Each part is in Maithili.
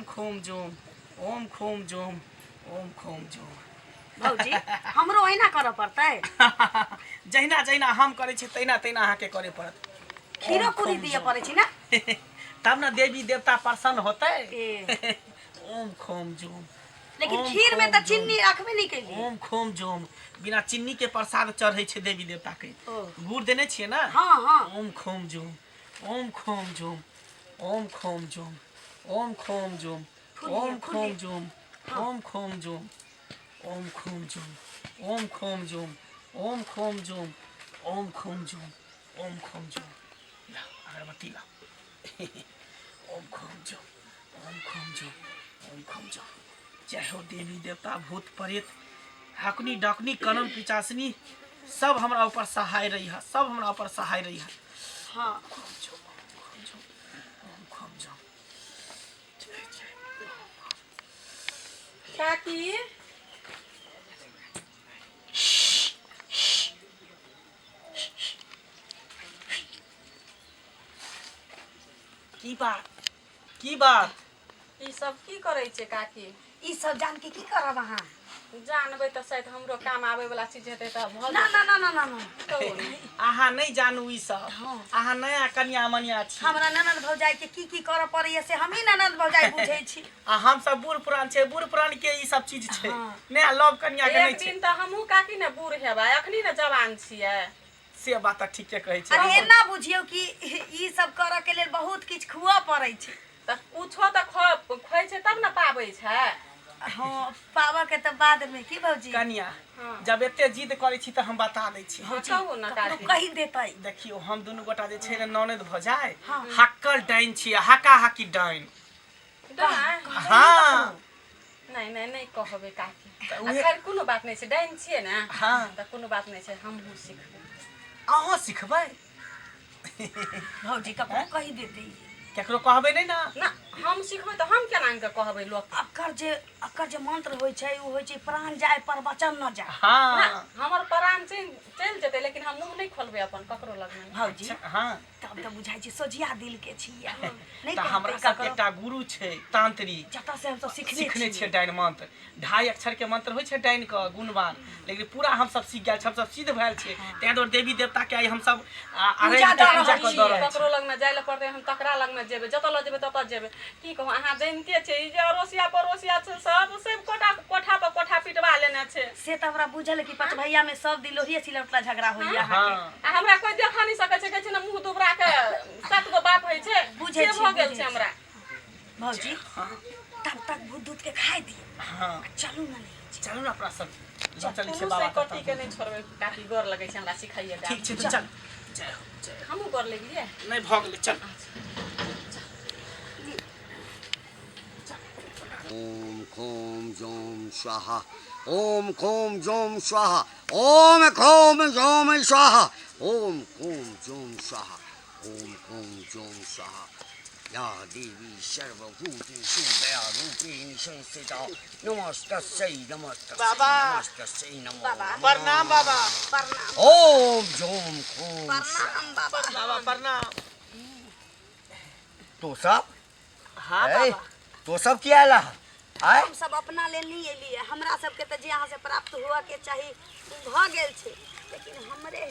खोम जोम ओम खोम जोम ओम खोम जोम। भौजी, हमरो एना करऽ पड़तै? जहिना जहिना हम करै छी तहिना तहिना अहाँके करे पड़त। खीरो पूरी दिअ पड़ै छै ने? तब ने देवी देवता प्रसन्न होतै। ए। ओम खोम जोम। लेकिन ओम खीर में तऽ खोम जोम। चीनी रखबे नहीं कैली। ओम खोम जोम, बिना चीनी के प्रसाद चढ़ै छै देवी देवता के। ओ। गुड़ देने छियै ने? हाँ हाँ। ओम खोम जोम ओम खोम जोम ओम खोम जोम ओम खोम जोम फुलिए, ओम खोम फुलिए। जोम ओम खोम जोम ओम खोम जोम ओम खोम जोम ओम खोम जोम ओम खोम जोम ओम खोम जोम। ला अगरबत्ती ला। ओम खोम जोम ओम खोम जोम ओम खोम जोम। जय हो देवी देवता भूत प्रेत हकनी डकनी कलम पिचासनी सब हमरा ऊपर सहाय रही है, सब हमरा ऊपर सहाय रही है। हाँ। खोम जोम ओम खोम जोम ओम खोम जोम। जय जय। काकी, की बात, की बात? ई सब की करै छै काकी? ई सब जान के की करब अहाँ? जानबै तऽ शायद हमरो काम आबै वाला चीज हेतै तऽ भऽ ना ना ना ना ना ना। जेतौ ने। अहाँ नहीं जानू ई सब। हाँ। अहाँ नया कनिया मनिया छी। हमरा ननद भौजाई के की की करऽ पड़ैया से हमही ननद भौजाई बुझै छी। आ हम सब बूढ़ पुरान छै, बूढ़ पुरान के ई सब चीज छै। हाँ। नया लव कनिया के नहीं एक छै। दिन तऽ हमहूँ काकी ने बूढ़ हेबै, अखनी ने जवान छियै। से बात तऽ ठीके कहै छै। अरे एना बुझियौ कि ई सब करऽ के लेल बहुत किछु खुअ पड़ै छै। तऽ कुछो तऽ खोइ छै तब ने पाबै छै। हाँ, पाबऽ के तऽ बाद में की भौजी? कनिया, हाँ। जब एते जिद करै छी तऽ हम बता दै छी। हाँ, कहू ने ककरो काकी। कहि देतै। देखियौ, हम दुनू गोटा जे छै ने ननद भऽ जाय, हाँ। हक्कल डाइन छियै, हाका हाकी डाइन। डाइन? हाँ। नहीं नहीं नहीं कहबै काकी। तऽ आ उहे- खैर कोनो बात नहीं छै, डाइन छियै ने। हाँ। तऽ कोनो बात नहीं छै, हमहूँ सिखबै। अहाँ सिखबै? भौजी, ककरो कहि देतै। केकरो कहबै नहि ने? ना, हम सिखबै तऽ हम केना के कहबै लोक? अकर जे मंत्र होइ छै ओ होइ छै प्राण जाय पर वचन न जाय। हाँ। ना, हमर प्राण चलि चलि जेतै लेकिन हम मुँह नहि खोलबै अपन ककरो लगमे। भौजी। अच्छा, हाँ। तब तऽ बुझाइ छै सोझिया दिल के छी अहाँ। नहि तऽ कहतै हमरा सबके ककरो। एकटा गुरु छै तांत्रिक, जतऽ से हमसब सिखने सिखने छियै डाइन मंत्र। 2.5 अक्षर के मंत्र होइ छै डाइन के गुणवान, लेकिन पूरा हमसब सीख गेल छी, हमसब सिद्ध भेल छियै। ताहि दुआरे देवी देवता के आइ हमसब पूजा अरैब के दऽ पूजा रहल कऽ दऽ रहल छी। ककरो लगमे जाय लए पड़तै, हम तकरा लगमे जेबै, जतऽ लऽ जेबै ततऽ जेबै। की कहू, अहाँ जनिते छियै ई जे अड़ोसिया पड़ोसिया छै सब सब कोठा कोठा पर कोठा पिटवा लेने छै। से तऽ हमरा बुझल कि पचभैया में सब दिन लोहिए सिलौटला झगड़ा होइया अहाँके। हाँ। आ हमरा कोइ देखऽ नहि सकै छै, कहै छै ने मुँह दुबरा के 7 गो बाप होइ छै, बुझै से छी, भऽ गेल बुझै छै हमरा। भौजी, तब तक भूत दूध के खाइ दियौ। हाँ। चलू ने नहीं। चलू ने अपना सब लऽ चलै छियै कोनो बाबा से कट्टी के के। नहि छोड़बै काकी, गोर लगै छै हमरा, सिखाइए दे। ठीक छै तऽ चल। जय हो जय हो। हमहूँ गोर लगलियै। नहि भऽ गेलै, चल। ओम खोम जोम स्वाहा ओम खोम जोम स्वाहा ओम खोम जोम स्वाहा ओम खोम जोम स्वाहा ओम खोम जोम स्वाहा। या देवी सर्वभूतेषु दयारूपेण संस्थिता नमस्तस्यै नमस्तस्यै बाबा। नमस्तस्यै नमो बाबा। नमः। प्रणाम बाबा। प्रणाम। ओम जोम खोम प्रणाम बाबा। बाबा प्रणाम। तो सब हाँ ए, बाबा। तो सब किया आला आय? हम सब अपना लेल नहीं एलियै, हमरा सबके तऽ जे अहाँ से प्राप्त हुअ के चाही ओ भऽ गेल छै, लेकिन हमरे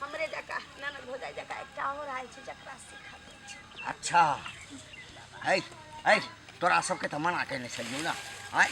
हमरे जकाँ ननद भौजाई जकाँ एकटा और आयल छै जकरा सिखऽ के छै। अच्छा, है है, तोरा सबके तऽ मना केने छलियौ ने, आय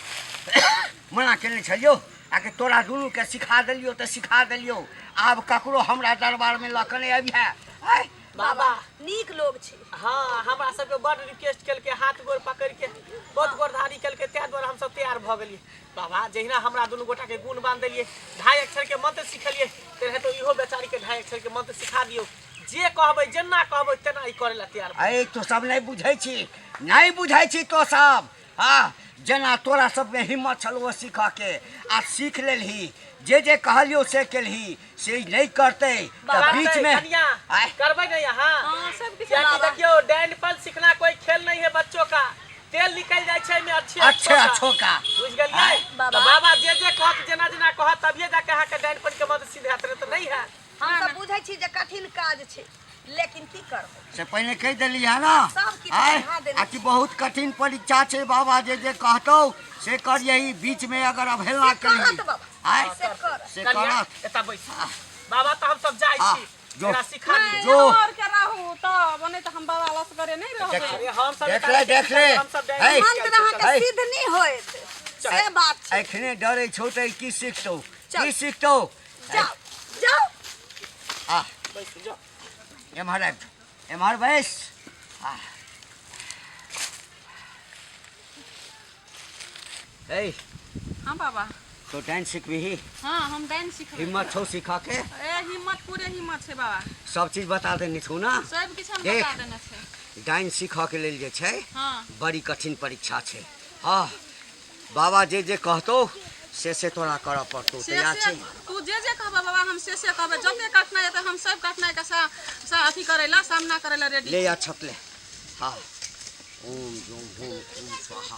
मना केने छलियौ आके तोरा दुनूके सिखा देलियौ तऽ सिखा देलियौ, आब ककरो हमरा दरबारमे लऽ कऽ नहि अबिहे। आय बाबा, नीक लोग छी। हाँ, हमरा सबके बड रिक्वेस्ट केलकै, हाथ गोर पकड़ि के बहुत गोरधारी केलकै, ताहि दुआरे हमसब तैयार भऽ गेलियै। बाबा, जहिना हमरा दुनू गोटा के गुण बान्हि देलियै, 2.5 अक्षर के मंत्र सिखेलियै, तेनाहिते तो इहो बेचारी के 2.5 अक्षर के मंत्र सिखा दियौ। जे कहबै जेना कहबै तेना ई करै लए तैयार। अरे तो सब नहीं बुझै छी, नहीं बुझै छी तो सब। हाँ, जेना तोरा सबके हिम्मत छल ओ सीखऽ के, आ सीख लेलही, जे जे कहलियौ से केलही, से नहीं करतै तऽ बीच में कनिया आय करबै नहीं अहाँ? हाँ, सब किछु। कियाकि देखियौ, डाइन पल सीखना कोई खेल नहीं है बच्चों का, तेल निकल जाइ छै एहिमे अच्छे अच्छे अच्छो का। बुझ गेलियै? बाबा। तऽ बाबा जे जे कहत जेना जेना कहत तभिए जाके अहाँके डाइन पल के मदद सिद्ध हैत, नहीं तऽ नहीं हैत। हम सब बुझै छी जे कठिन काज छै, लेकिन की करबै से पहिने कहि देली है ना सब किछु आँय? बुझा देने आ कि बहुत कठिन परीक्षा छै बाबा जे जे कहतौ से करियही बीच में अगर अवहेलना से करत करी बाबा आँय से करत से कनिया करत एतऽ बैस बाबा तऽ हम सब जाइ आ, छी जो। एकरा सिखा नहि दियौ जो। और के रहू तब नहि तऽ हम बाबा लसगरे नहि रहबै अरे हम सब देख ले देख ले हम सब है मंत्र अहाँके है। सिद्ध नहि होयत से बात छै एखने डरै छौ तऽ की सिखतौ चल। की सिखतौ जाउ जाउ आ बैस जो एम्हर आबि जो एम्हर बैस आ ए हाँ बाबा तो डांस सिखबिही हाँ हम डांस सिखबै हिम्मत छौ सीखऽ के ए हिम्मत पूरे हिम्मत छै बाबा सब चीज बता देने छौ ना सब किछु हम देख। बता देने छै डांस सीखऽ के लेल जे छै हाँ बड़ी कठिन परीक्षा छै हँ बाबा जे जे कहतौ से से तोरा करऽ पड़तौ से तैयार से छै तू जे जे कहबऽ बाबा हम से से कहबै जते कठिनाइ एतै हम सब कठिनाइ के सा, सा अथी करै ला सामना करै ला रेडी ले आ छत ले हाँ ओम जोम होम ओम स्वाहा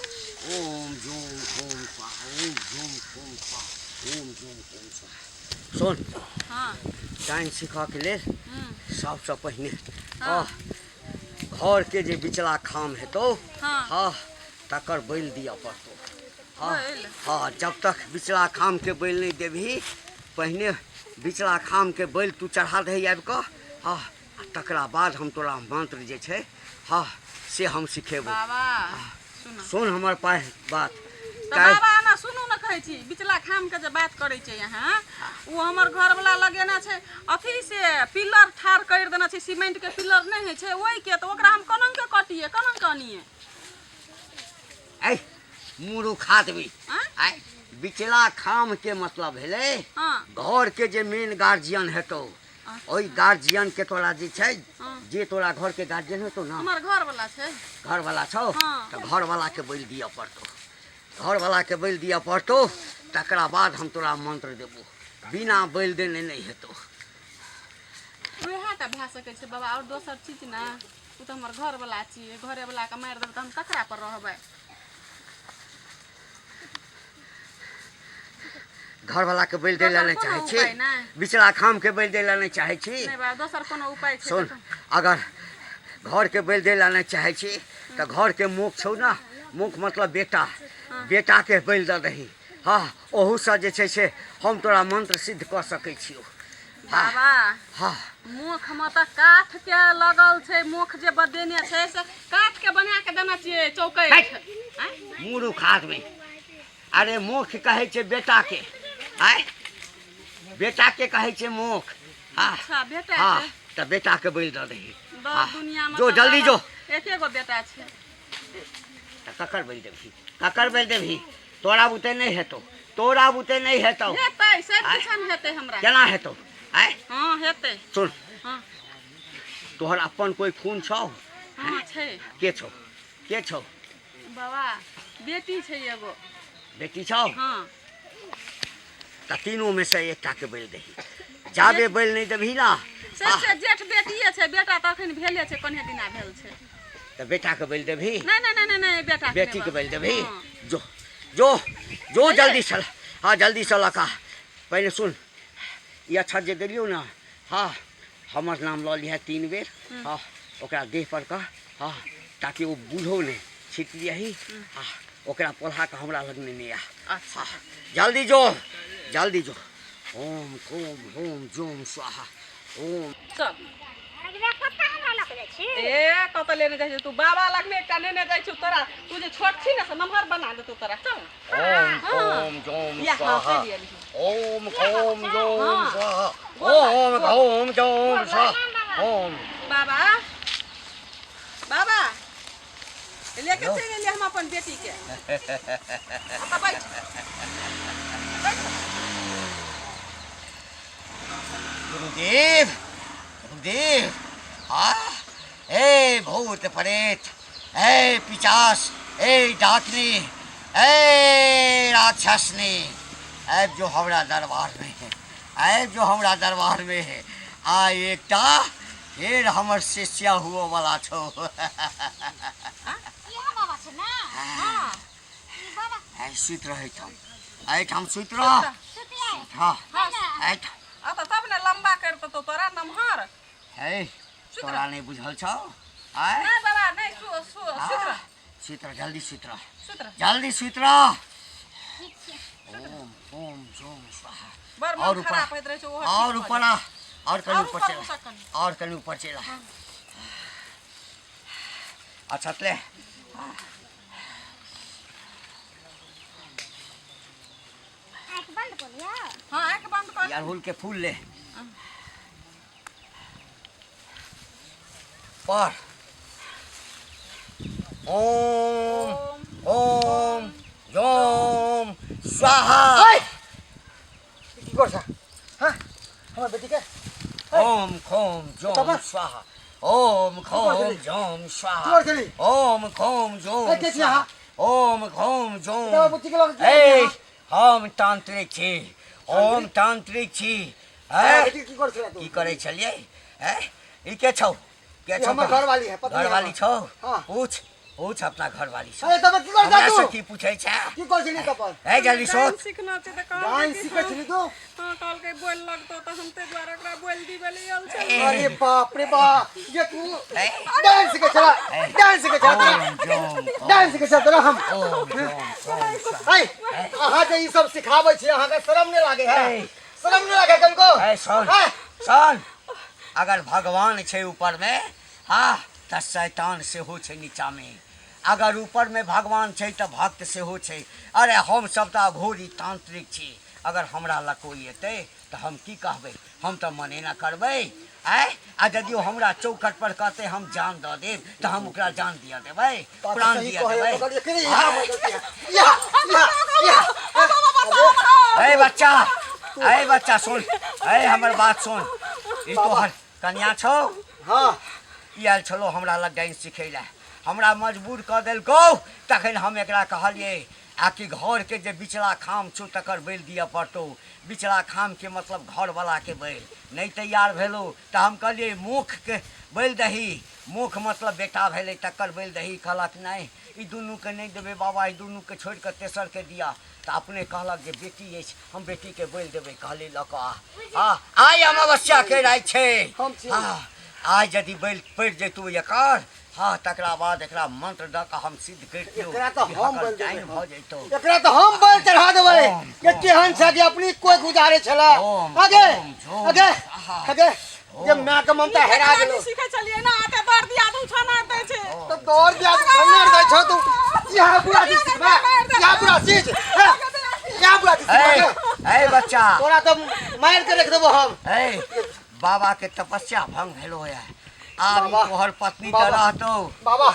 ओम जोम होम स्वाहा ओम जोम होम स्वाहा ओम जोम होम स्वाहा सुन हाँ डाइन सीखऽ के लेल हम्म, सबसँ पहिने हाँ। हाँ घरके जे बिचला खाम हेतौ हाँ। हाँ तकर बैल दिअ पड़तौ हाँ बैल? हाँ जब तक बिचला खामके बैल नहि देबही पहिने बिचला खामके बैल तू चढ़ा दही आबि कऽ हाँ आ तकरा बाद हम तोरा मंत्र जे छै हाँ से हम सिखेबौ बाबा सुन सुन हमर पाय बात तऽ काल्हि बाबा एना सुनू ने कहै छी बिचला खामके जे बात करै छै अहाँ ओ हमर घरवला लगेने छै अथी से पिलर ठाढ़ करि देने छै सीमेंटके पिलर नहि होइ छै ओहिके तऽ ओकरा हम कोना के कटियै कोना के अनियै ऐ मुरुख आदमी आँय? आय बिचला खाम के मतलब भेलै हँ घर के जे मेन गार्जियन हेतौ ओहि गार्जियन के तोरा जे छै हँ। जे तोरा घर के गार्जियन हेतौ ना हमर घरवला छै घरवाला छौ हँ। तऽ घरवाला के बलि दिअ पड़तौ घरवाला के बलि दिअ पड़तौ तकरा बाद हम तोरा मंत्र देबो बिना बलि देने नहि हेतौ उएह टा भए सकै छै बाबा आओर दोसर चीज ने ओ तऽ हमर घरवला छियै घरेवलाके मारि देबै तऽ हम ककरा पर रहबै घरवाला के बलि दै लए नहि दोसर चाहै कोनो छी उपाय नहि। बिचला खाम के बलि दै लए नहि चाहै छी नहि बाबा दोसर कोनो उपाय छै सुन तऽ अगर घरके बलि दै लए नहि चाहै छी तऽ घरके मुख छौ ने मुख मतलब बेटा बेटाके बलि दऽ दही हँ ओहूसँ जे छै से हम तोरा मंत्र सिद्ध कऽ सकै छियौ हँ बाबा हँ मोखमे तऽ काठके लगल छै मोख जे बदेने छै से काठके बना के देने छियै चौकैठ हैट। आँय? मूर्ख आदमी अरे मोख कहै छै बेटाके आँय बेटाके कहै छै मोख हँ अच्छा बेटा हँ छै तऽ बेटाके बलि दऽ दही दस हँ दुनियामे जो तऽ जल्दी बाबा जो एके गो बेटा छै तऽ ककर बलि देबही ककर बलि देबही तोरा बुते नहि हेतौ तोरा बुते नहि हेतौ हेतै सब आँय? किछु ने हेतै हमरा केना हेतौ आँय हँ हेतै सुन हँ तोहर अपन कोइ खून छौ हँ छै के छौ के छौ बाबा बेटी छै एगो बेटी छौ हँ तऽ तीनूमे से एकटाके बलि दही जाबे बलि नहि देबही ना सबसे जेठ बेटिए छै बेटा तऽ अखन भेले छै कन्हे दिना भेल छै तऽ बेटाके बलि देबही नहि नहि नहि नहि बेटा बेटीके बलि देबही जो जो जो जल्दी चल हाँ जल्दी चल लऽ कऽ पहिले सुन ई अक्षर जे देलियौ ने हाँ हमर नाम लऽ लिहे 3 बेर हाँ ओकरा देह पर कह हाँ ताकि ओ बुझो नहि छीट लियही हाँ ओकरा पोल्हा कऽ हमरा लग नेने आ अच्छा जल्दी जो जल्दी जो ओम कोम होम जोम स्वाहा ओम चल ए कतऽ लेने जाइ छी तू बाबा लगमे एकटा नेने जाइ छी तोरा तू जे छोट छी ने से नमहर बना देतौ तोरा चल ओम हाँ। कोम जोम या हाँ स्वाहा चलि एलही ओम कोम जोम हाँ। स्वाहा गोर ओम कोम जोम स्वाहा ओम बाबा बाबा लेके चलि एलियै हम अपन बेटीके ओतऽ बैठ बैठ गुरुदेव गुरुदेव हाँ ए भूत प्रेत ए पिचास ए डाकनी ए राक्षसनी आबि जो हमरा दरबार में आबि जो हमरा दरबार में आ एकटा फेर हमर शिष्या हुअ वाला छौ इएह बाबा छै ने हाँ आइ सुति रहै ठाम एहिठाम सुति रह सुतियै हाँ हाँ एहिठाम आ तऽ तब ने लम्बा करि देतौ तोरा नमहर है सुति सुति तोरा रह। नहि बुझल छौ? आय नहि बाबा नहि, सु सु सुति रह। सुति रह, जल्दी सुति रह। सुति रह। जल्दी सुति रह। ओम ओम जोम स्वाहा। बड़ और मन ऊपर खराब होइत रहै छै, ओहो और ठीक भऽ ऊपर आ, और कनि और ऊपर ऊपर चल, उठा कनि। और कनि ऊपर चल आ। अच्छा ले। आँखि बंद कऽ लिअ। हाँ, आँखि बंद कर। अड़हुल के फूल ले पर। ओम ओम जोम स्वाहा। की कर छ? हाँ, हमर बेटी के ओम खोम जोम तब? स्वाहा। ओम खोम छली? जोम स्वाहा। की कर छली? ओम खोम जोम ए, के छी स्वाहा। अहाँ? ओम खोम जोम। तब बुच्ची के लऽ के ए, की? हम तांत्रिक छी, ओम तांत्रिक छी। हैं? बेटी की कर छला तू? की करै छलियै? हैं? ई के छौ? के ई छौ? हमर घरवाली है, पत्नी है। घरवाली छौ? हाँ। पूछ पूछ अपना घरवाली से। अरे तब की कर हमरा तू? से की पूछै छै? की कर छली तब? ए जल्दी डांस सोच। सीखना छै तऽ कहलकै डांस कि सीखै हाँ। छली तू? हाँ, कहलकै बोल लगतौ तऽ हम ताहि दुआरे ओकरा बोल दिबै लए आयल छलियै। अरे बाप रे बाप, ये तू ए, डांस सीखै छला? डांस सीखै छला तोरा? ओम जोम डांस सीखै छला तोरा हम? ओम जोम ओम स्वाहा। ऐ, अहाँ जे ई सब सिखाबै छी, अहाँके शरम नहि लागे है? ए। शरम नहि लागे कनिको? ए सुन। ऐ, सुन, अगर भगवान छै ऊपर में, हाँ, तऽ शैतान सेहो छै नीचा में। अगर ऊपर में भगवान छै तऽ भक्त सेहो छै। अरे हम सब तऽ अघोरी तांत्रिक छी। अगर हमरा लग कोइ एतै तऽ हम की कहबै? हम तऽ मने ना करबै। आँय, आ यदि ओ हमरा चौखट पर कहतै हम जान दऽ देब, तऽ हम ओकरा जान दिया देबै, बात प्राण सही दिया कहै देबै। मगर एकरे यहाँ हमर गलती है। यहाँ, यहाँ, यहाँ। ए बच्चा, ए बच्चा सुन, ए हमर बात सुन। ई तोहर कन्या छौ? हाँ। ई आयल छलो हमरा लग डांस सिखै लए, हमरा मजबूर कऽ देलकौ। तखन हम एकरा कहलियै आ कि घरके जे बिचला खाम छौ तकर बैल दिअ पड़तौ। बिचला खामके मतलब घरवलाके बैल। नहि तैयार भेलौ तऽ हम कहलियै मोखके बैल दही, मोख मतलब बेटा भेलै, तकर बैल दही। कहलक नहि, ई दुनूके नहि देबै बाबा, ई दुनूके छोड़ि कऽ तेसरके दिअ। तऽ अपने कहलक जे बेटी अछि, हम बेटीके बैल देबै। कहली लऽ कऽ आ। आ आइ अमावस्याके राति छै। हम छी। हँ, आइ यदि बैल पड़ि जेतौ एकर, हँ, तकरा बाद एकरा मंत्र दऽ कऽ हम सिद्ध करि दियौ एकरा तऽ कि हम हकर बैल देबै। डाइन भऽ जैतौ। एकरा तऽ हम बैल चढ़ा देबै। ओम, के ओम, केहन छै कि अपनी कोइ गुजारे छला। ओम, आगे ओम, ओम, आगे आहा। आगे जे माय के ममता हेरा गेलो। सीखै छलियै ना, एते दर्द दिया दू छना दै छै। तो दौड़ दिया छन्ने दै छौ तू। यहाँ बुरा चीज सिखबा, यहाँ बुरा चीज, हाँ, यहाँ बुरा चीज ए, सिखबा। ए बच्चा, तोरा तऽ मारि के रख देबो हम। ए बाबा के तपस्या भंग भेलो है। आब ई बाबा, तोहर पत्नी तऽ बाबा। रहतौ। बाबा,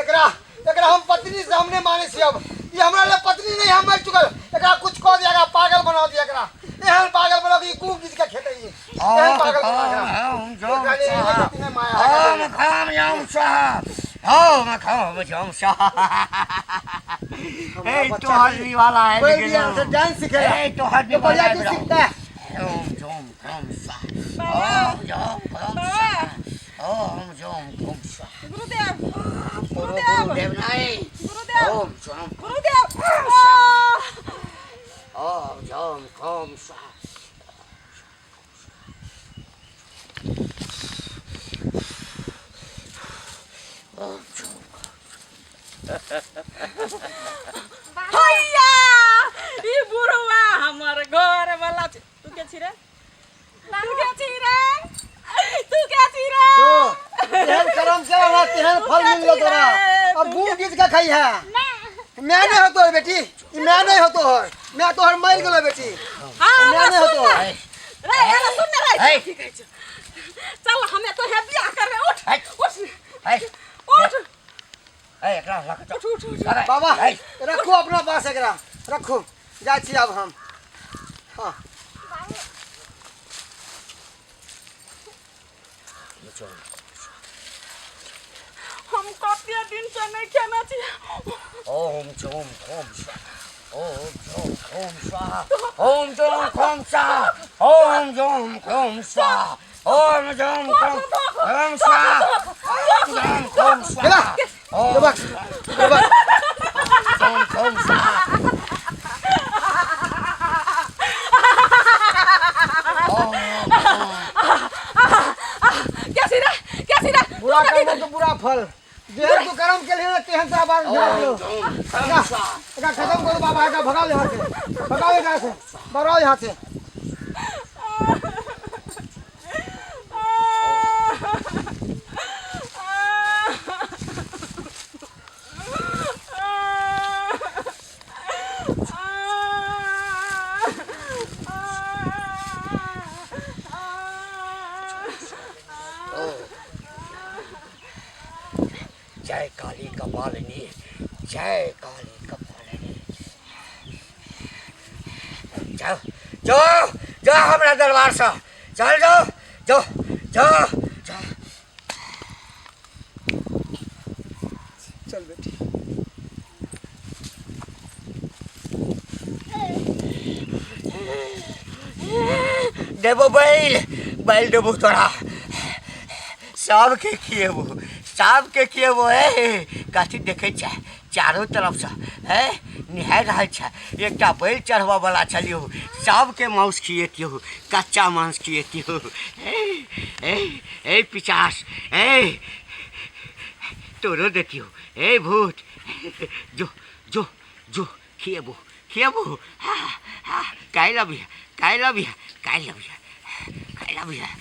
एकरा एकरा हम पत्नी से हमने माने छी। अब ये हमरा ले पत्नी नहीं, हम मर चुकल। एकरा कुछ कह दिया, एकरा पागल बना दिया। एकरा एहन पागल बना दी गू घीच के खेते ई एहन पागल बना एकरा। ओम जोम एकरा ले स्वाहा। एहन पत्नी माया है। ओम खाम जोम स्वाहा। ओम खाम जोम स्वाहा। ए बच्चा तोहर निवाला आबि कोई भी गेलौ। यहाँ से डांस सीखेला। ए तोहर तो निवाला बढ़िया आबि चीज गेलौ। सीखता है। ओम जोम खाम स्वाहा। ओम जोम खाम स्वाहा। ओम जोम खाम स्वाहा। गुरुदेव, गुरु गुरुदेव, गुरुदेव नहीं। गुरुदेव, ओम जोम गुरुदेव। ओम जोम खाम स्वाहा। हैया, ई बुढ़वा हमर घर वाला छै। तू के छी रे? तू के छी रे? तू के छी रे? जो तेहन करम से हमरा तेहन फल मिललो तोरा। अब गू घीच के खाई है। मैं नहीं हो तोहर बेटी, ई मैं नहीं हो तोहर, मैं तोहर मर गेलो बेटी। हाँ, मैं हमरा नहीं हो सुन तोहर। ने। रे, एना सुन ने रे। ए। की कहै छै? चल, हमे तो हे बियाह करबे। उठ, ए। उठ, ए उठ, ए एकरा लऽ कऽ चल। उठ, उठ, उठ। अरे, बाबा, ए, रखो अपना पास एकरा, रखो। जाइ छी अब हम। हाँ। हम कते दिन से नहीं खेने छी। ओम जोम खोम स्वाहा। ओम जोम खोम स्वाहा। ओम जोम खोम स्वाहा। ओम जोम खोम स्वाहा। ओम जोम खोम खोम स्वाहा। ओम जोम खोम स्वाहा। ओम बाबा, बाबा, जोम खोम स्वाहा। ओम के छी रे? के छी रे? एकरा एकरा खत्म करू बाबा, एकरा भगाओ यहाँ से, भगाओ एकरा से, भगाओ यहाँ से। जय काली कपालिनी, जय काली कपालिनी। जाओ जाओ जाओ हमरा दरबार से, चल जाओ जाओ जाओ जाओ। चल बेटी। देबो बैल, बैल देबो तोरा, सबके खिएबो, सबके खिएबो। ए कथी देखै छै चारू तरफसँ? ए निहारि रहल छै। एकटा बैल चढ़बऽ वाला छलियौ, सबके मांस खिएतियौ, कच्चा मांस खिएतियौ। ए ए ए पिचास, ए तोरो देतियौ। ए भूत, जो जो जो, खिएबो खिएबो। हाँ हाँ, काल्हि अबिहे, काल्हि अबिहे, काल्हि अबिहे, काल्हि अबिहे।